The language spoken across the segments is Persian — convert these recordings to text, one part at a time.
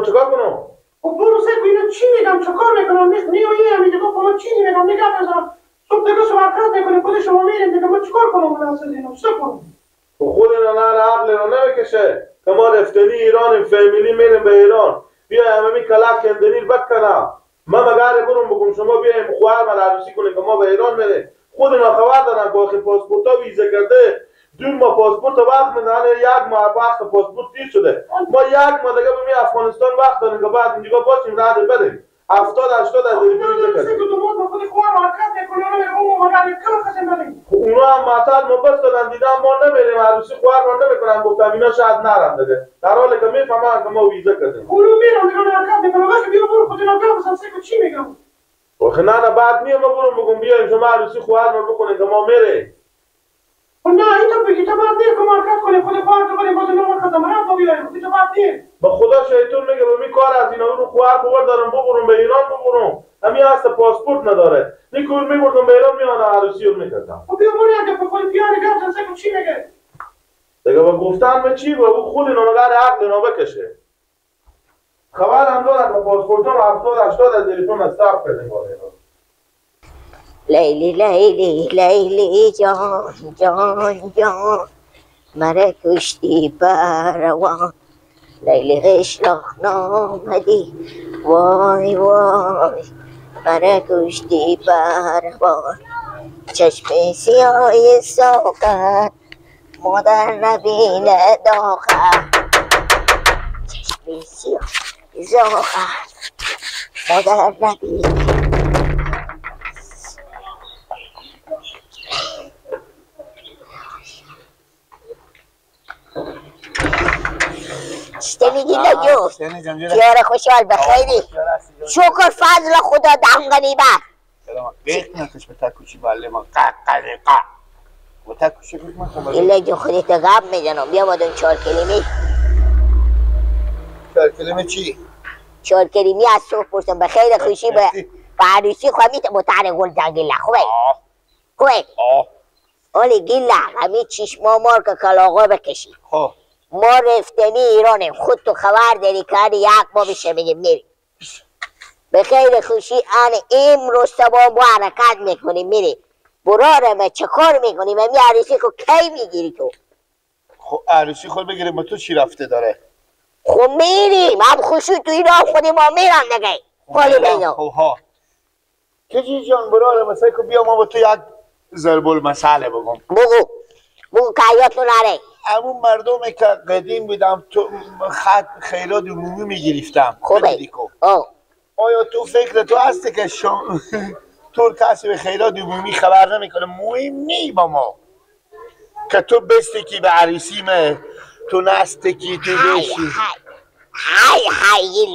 ما چیکار کنم؟ خب برو سه اینا چی میگم چیکار میکنم؟ نیویی هم دیگه ما چی میگم نگاه بزنم. صبح دیگه شما حرکت میکنیم خود شما میریم دیگه ما چیکار کنم اون اصلا اینا چه کنم؟ خود اینا نه عقل اینا نمیکشه که ما رفتنی ایرانیم فامیلی میریم به ایران. بیا همه می کلک کندنیل بکنم. من مگر برم بگم شما بیایم خواهر من عروسی کنیم که ما به ایران میریم. خود اینا خبر دارن که آخر پاسپورت ها ویزه کرده. 2 ماه پاسپورت وقت میدن، 1 ماه وقت پاسپورت دیر شده. ما 1 ماه دیگه به می افغانستان وقت داریم که بعد اینجا باشیم رد بریم. 70 80 از ویزه کرده. اونا هم معطل ما بس دادن دیدن ما نمیریم عروسی خواهر ما نمیکنن. گفتم اینا شاید نرن دیگه، در حالی که میفهمن که ما ویزه کردیم. اونا میرن دیگه حرکت میکنن. وقتی بیا برو خود اینا بیا بسن سه چی میگم؟ آخه نه نه بعد میام برم بگم بیایم شما عروسی خواهر ما بکنین که ما میریم. نه این تو بگی تو بعد دیگه حرکت کنیم خود خواهر کنیم باز اینا وقت مرا با بیایم تو بعد دیگه. به خدا شیطان میگه به می کار از اینا رو خواهر ببر دارم ببرم به ایران ببرم. همین هست پاسپورت نداره. نیکور میبردم به ایران میان عروسی رو میکردم. خب بیا برو یک دفعه خود پیانه گپ زن چی میگه؟ دیگه با گفتن به چی با او خود اینا مگر عقل اینا بکشه. خبر هم دارن که پاسپورت هم 70 80 از تلفن استاپ کردیم با اینا. لیلی لیلی لیلی جان جان جان مرا کشتی بروان لیلی قشلاق نامدی وای وای مرا کشتی بروان چشم سیاه ساغر مادر نبینه داغر چشم سیاه ساغر مادر نبینه. چطوری گیلا جون؟ کیاره خوشحال بخیری؟ شکر فضل خدا دم غریبه. قیق نکش به تکوچی بله ما قق قق و تکوچی من گیلا جون خودت غم میزنم بیا بادون 4 کلمه. 4 کلمه چی؟ 4 کلمه از صبح پرسم بخیر خوشی به عروسی خواهی متعر گل گیلا خوبه؟ خوبه؟ آلی گیلا همین چشما مار که کلاغا بکشی. خب ما رفتنی ایرانیم خود تو خبر داری که هر 1 ماه بشه میگیم میریم به خیر خوشی. آن امروز صبح ما حرکت میکنیم میریم. براره ما چه کار میکنیم؟ می عروسی خود کی میگیری تو؟ خب عروسی خود بگیریم با تو چی رفته داره؟ خب میریم هم خوشی تو ایران خود ما میرم دیگه خالی بینا. خب ها کجی جان براره مثلا که بیا ما با تو یک ضرب المثل بگم. بگو بگو که حیاتو نره. همون مردمی که قدیم بودم تو خط خیرات عمومی میگرفتم. خوبه. آیا تو فکر تو هستی که تو کسی به خیرات عمومی خبر نمیکنه؟ مهم نی با ما که تو بستی کی به عروسی مه تو نستی کی تو بشی. های های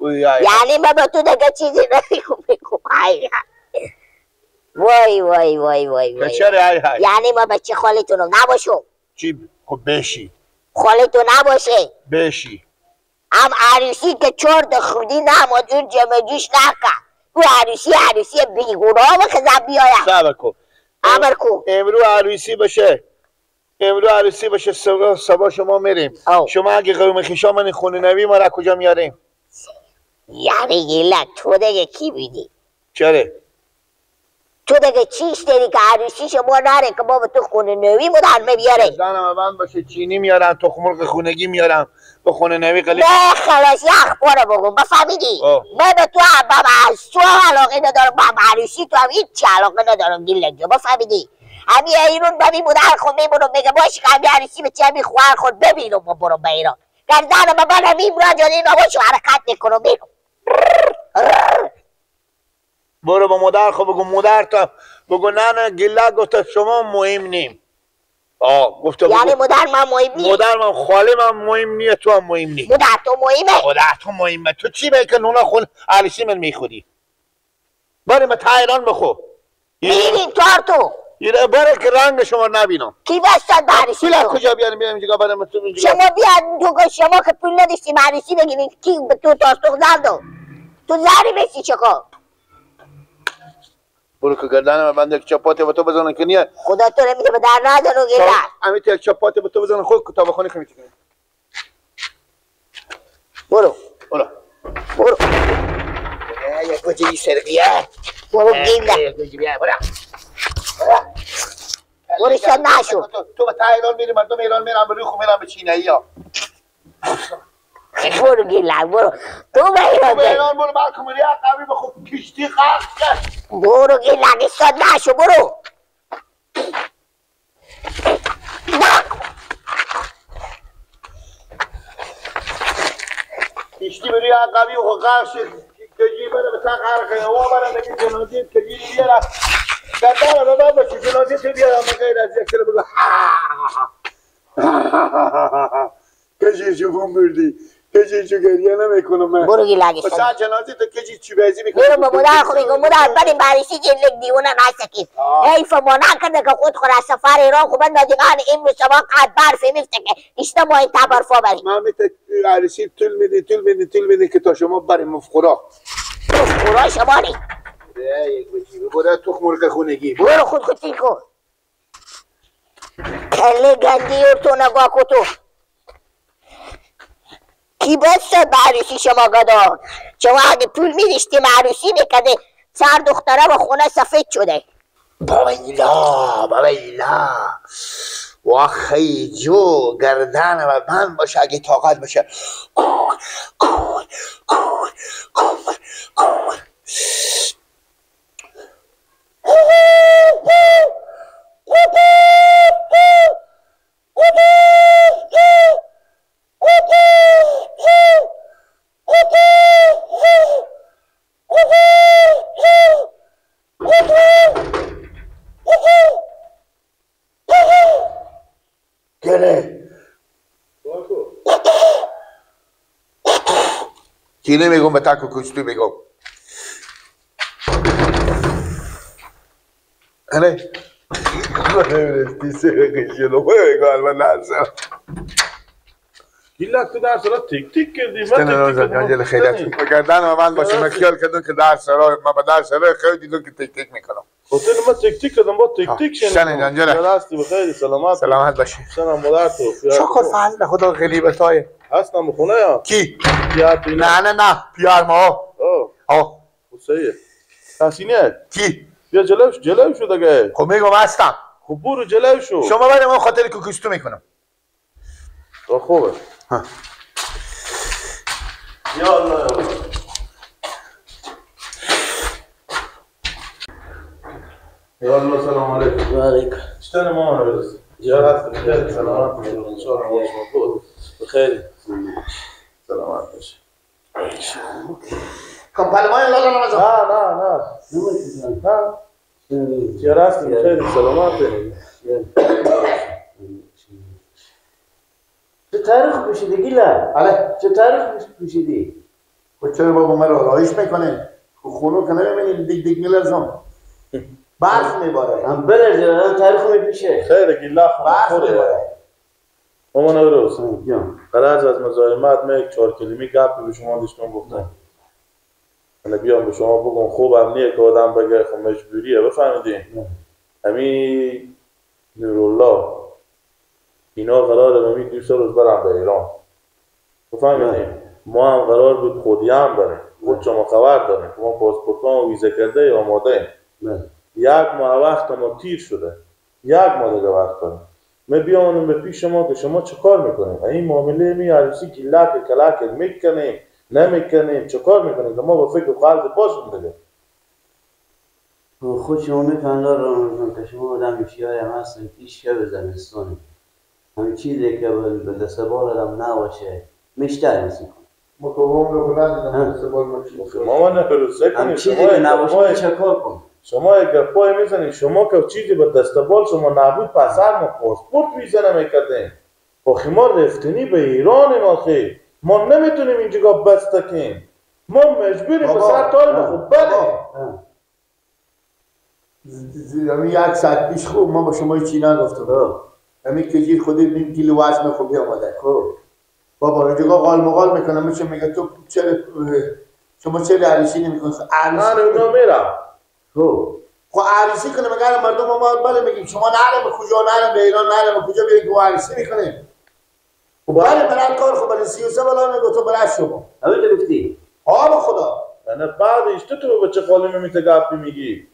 های یعنی من با تو دیگه چیزی نمیگم. بگم های های وای وای وای وای وای. چرا های های؟ یعنی ما بچه خالتون نباشم. چی؟ خب بشی خالتو نباشه بشی هم عروسی که 4 خودی نماد اون جمعجوش نکن. او عروسی عروسی بیگناه بخزم بیایم. صبر کن امر کن. امرو عروسی باشه امرو عروسی باشه صبح شما میریم. شما اگه قوم خویشا من خونه نوی ما را کجا میاریم؟ یعنی گیلا تو دیگه کی بیدی؟ چرا؟ تو دیگه چیش داری که عروسی شما نره که ما به تو خونه نوی مدرمه بیاره؟ زنم من باشه چینی میارم تخم مرغ خونگی میارم به خونه نوی قلی. نه خلاص یه اخبار بگم بفهمیدی؟ من به تو هم از تو علاقه ندارم با عروسی تو هم هیچ علاقه ندارم گیلا جا بفهمیدی؟ همین ایرون ببین مادر خود میبرم میگه باشه که همین عروسی به چه همین خواهر خود ببینم و برم به ایران. گردنم من همین را جانی نباشو حرکت میکنم میرم. برو با مادر خود بگو مادر تا بگو نه نه گله گفت شما مهم نیم. گفت یعنی مادر من مهم نیم. مادر من خاله من مهم نیه تو هم مهم نی. مادر تو مهمه. مادر تو مهمه. تو چی به که نونا خون عروسی من میخوری؟ بریم به تهران بخو. میریم تارتو. یه باره که رنگ شما نبینم. کی بستد به عروسی پول از کجا بیاریم بیاریم اینجا بریم تو اینجا. شما بیاد تو شما که پول نداشتیم عروسی بگیریم کی به تو تاستوق زد تو زری بسی چکا. برو که گردنم بنده یک چپاتی به تو بزنن که نیه. خدا تو رو میده به در نزن و گردن. همین یک چپاتی به تو بزنن خود کتاب خونه که میتونی. برو. برو. بچه سرقیه. برو گیله. برو شد نشو. تو به تا ایران میری، مردم ایران میرن به روی خو میرن به چینایی ها. برو گیله برو. تو به ایران به ایران برو بلکه میری عقبی به خود کشتی غرق کرد. برو گیله شد نشو برو. کشتی بری عقبی و غرق شد. کجی بره به تا غرق و بره دیگه جنازه کجی بیاره. گردن رو بابا چه جنازه تو بیارم غیر از یک کلمه بگو. کجی چوبون بردی؟ کجی چو گریه نمیکنم من. برو گیلاگی. مثلا جنازه تو کجی چی بازی میکنی؟ برو با مادر خو میگم مادر بریم عروسی گیلک دیوونه نسکی. حیف ما نکرده که خود خور از سفر ایران خو بندازی امروز شما قد برف میفته که ایشتا ما این تبرفا بریم. من میت عروسی طول میدی طول میدی طول میدی که تا شما بریم مفخورا. مفخورا شما نی. یک بچی برو تو مرغ خونگی. برو خود خودی کن. کله گندی تو نگاه کن تو. کی بسته به عروسی شما گدا؟ شما اگه پول میدیشتیم عروسی میکرده سر دختره با خونه سفید شده. بابا ایلا بابا ایلا واخی جو گردن و بند باشه اگه طاقت باشه. کور کور کور کور کور کی نمیگم به تک و کشتو میگم. آره گیلک تو در سرا تیک تیک کردی. من تیک تیک خیلی گردن من باشه. من خیال کردم که در سرا من به در سرا خیلی دیدم که تیک تیک میکنم. خاطر من تیک تیک کردم با تیک تیک شنیدم. جان هستی بخیر سلامت. سلامت باشی. سلام مادر تو. شکر فضل خدا غلیبت های هستم خونه یا کی؟ نه نه نه پیار ما. آه حسین تحسینه کی؟ بیا جلو جلو شو دیگه. خب میگم هستم. خب برو جلو شو. شما برای من خاطر کوکستو میکنم. خوبه. ها. یا الله یا الله. یا الله سلام علیکم. و علیکم. چطور مامان برس؟ یا هست بخیر سلامت. ان شاء الله شما بخیر. سلامت باشه. کم پلمای لالا نمازم. نه نه نه. نه. یا هست بخیر سلامت. چه تاریخ پوشیدی گیله؟ بله. چه تاریخ پوشیدی؟ خب چرا بابا مرا آرایش میکنه؟ خونو که نمیبینی دیگ دیگ میلرزم. برف میباره. هم بلرزه هم تاریخ میپیشه. خیر گیله برف میباره. مامان روز. جان. قرار از مزاحمت من یک چهار کلمی گپی به شما داشتم گفتم. من بیام به شما بگم خوبم نیه که آدم بگه خب مجبوریه بفهمیدین. همین نورالله اینا قراره به می 2 روز برم به ایران. بفهمیدین؟ ما هم قرار بود خودی هم بریم. خود شما خبر داریم. ما پاسپورت ها ویزه کرده آماده ایم. یک ماه وقت ما تیر شده. یک ماه دیگه وقت داریم. ما بیانم به پیش شما که شما چه کار میکنیم؟ این معامله می عروسی گیلک کلک میکنیم نمیکنیم چه کار میکنیم که ما با فکر و قلب باشیم دیگه. خود شما میفهمید رامزان که شما آدم شیعه هم هستن که شب زمستانه. همین چیزی که به دست بال آدم نباشه مشتر میسی کن. ما که عمر بلند دست بال باشه. ما نه هم چیزی که نباشه چه کار کن؟ شما یک گپای میزنید شما که چیزی به دست بال شما نبود پس هر ما پاسپورت ویزه نمیکردیم. آخه ما رفتنی به ایرانیم آخه. ما نمیتونیم اینجا بسته کنیم. ما مجبوریم به سر تایم خوب بله. همین یک ساعت پیش خوب ما با شما چی نگفتم. همین کجیر خودی نیم کیلو وزن خوبی آماده. خب بابا اینجا قال مقال میکنم میشه میگه تو چرا شما چرا عروسی نمیکنی؟ من اونا میرم. خب خب عروسی کنه مگر مردم ما بله میگیم شما نرم به کجا نرم به ایران نرم به کجا بیاین که عروسی میکنیم. خب بله برای کار خب برای 33 بلا میگه تو برای شما. همین تو گفتی؟ آه خدا. نه بعدش تو به چه خالم میته گپی میگی؟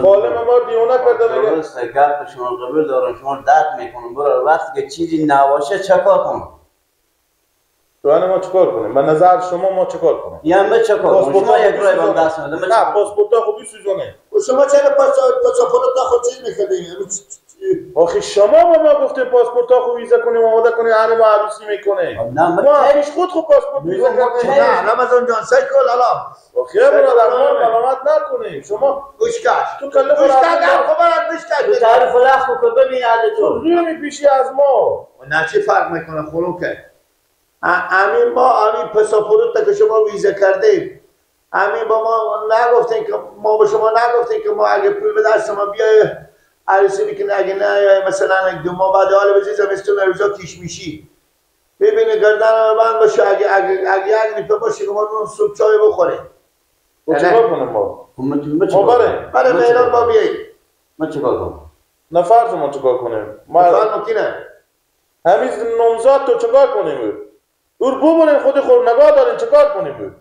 خالم ما دیونه کرده میگه. درسته گپ شما قبول دارم، شما درک میکنم برو. وقتی که چیزی نباشه چکار کنم؟ تو ما چیکار کنیم؟ به نظر شما ما چیکار کنیم؟ یا ما چیکار کنیم؟ شما یک رای بهم دست نده. نه پاسپورت خو بسوزونه. و شما چرا پاسپورت خو چیز می‌کردین؟ آخه شما با ما گفتین پاسپورت خو ویزا کنیم آماده کنیم، هر ما عروسی میکنه. نه ما پیش خود خو پاسپورت ویزا کردیم. نه رمضان جان سکل الان. آخه برادر ما ملامت نکنیم. شما گوش کش. تو کله گوش کش خبرت گوش کش. تو تعریف لخ کو ببین عادت تو. روی میپیشی از ما. نه چه فرق میکنه خلو که. امین با امین پاسپورت که شما ویزا کردیم، امین با ما نگفتین که ما به شما نگفتین که ما اگه پول به دست ما بیای عروسی میکنه، اگه نه مثلا یک دو ماه بعد حال بزی زمستون روزا کیش میشی ببینه گردن بند باشه، اگه اگه اگه یک نیپه باشه که ما نون صبح چای بخوریم. چیکار کنیم ما؟ ما بریم بریم ایران با بیاییم. ما چیکار کنیم؟ نفر ما چیکار کنیم؟ ما ممکنه همین نامزاد تو چیکار کنیم؟ دور ببرین خود خود نگاه دارین چیکار کنیم؟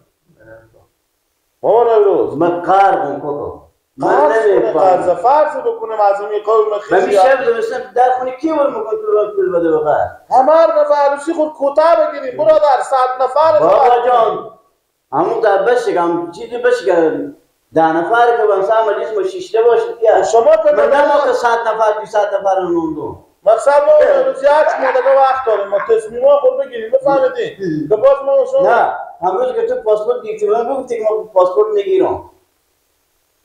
بابا نوروز من قرض کوکو من قرض فرض بکنم از این قوم خیلی من شب زمستان در خونه کی ور میکنه تو پول بده بخیر همه نفر عروسی خود کوتاه بگیریم برادر 100 نفر بابا جان همون در بشکم چیزی بشکم 10 نفر که بنسا مجلس ما شیشته باشه بیا شما که من نه که 100 نفر 200 نفر نوندو مقصد ما روز یک ما دیگه وقت داریم ما تصمیما خود بگیریم بفهمیدین که باز ما شما نه امروز که تو پاسپورت گرفتی من گفتی که ما پاسپورت میگیرم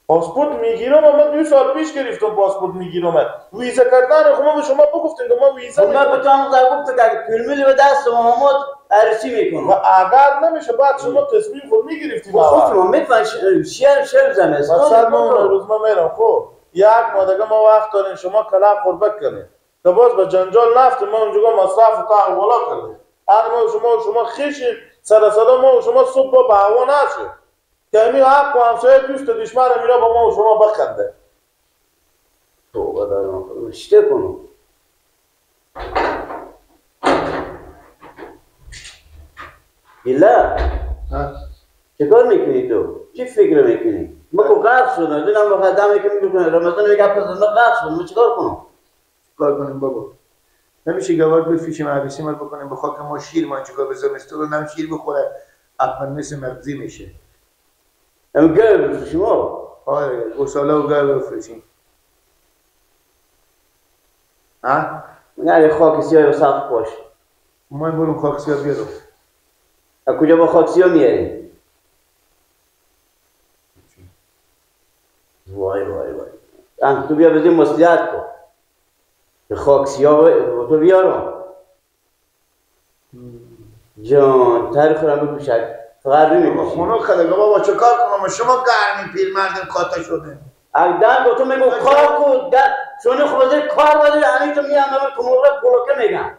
پاسپورت میگیرم و من 2 سال پیش گرفتم پاسپورت میگیرم ویزا کردن خب ما به شما بگفتیم که ما ویزا من به تو هم گفتم که اگه پول میلی به دست ما ما عروسی میکنم و اگر نمیشه بعد شما تصمیم خود میگرفتیم خب شما میفهم شیر شیر زمستون مقصد ما روز ما میرم خب یک ماه دیگه ما وقت داریم شما کلاه خوربک کنید که باز به جنجال نفت ما اونجا مصرف و تا والا کردیم هر ما شما خیشیم سر صدا ما و شما صبح با به هوا نشه که همین حق و همسایه دوست و دشمن میرا با ما و شما بخنده توبه دارم شته کنم ایلا چه کار میکنی تو؟ چی فکر میکنی؟ ما که غرق شدم دونم بخواه دمه که میکنه رمضان میگه پس من غرق شدم ما چیکار کنم؟ کار کنیم بابا نمیشه گوار بفیشیم عروسی مال بکنیم به خاک ما شیر ما چیکار به زمستون نم شیر بخوره اپنس مغزی میشه ام گاو بفروشیم آره گوساله و گاو بفروشیم ها نه خاک سیاه و سقف باش ما بریم خاک سیاه بیارم از کجا با خاک سیاه میاری؟ وای وای وای تو بیا بزیم مصلحت کن خاک سیاه تو بیارم جان تاریخ خورم بپوشک فقط روی میپوشی خونه خدا بابا چه کار کنم شما گرمی پیرمردم کاتا شده اگه با تو میگو کار کو چون خب وزیر کار وزیر همین تو میام تو موقع پلوکه میگم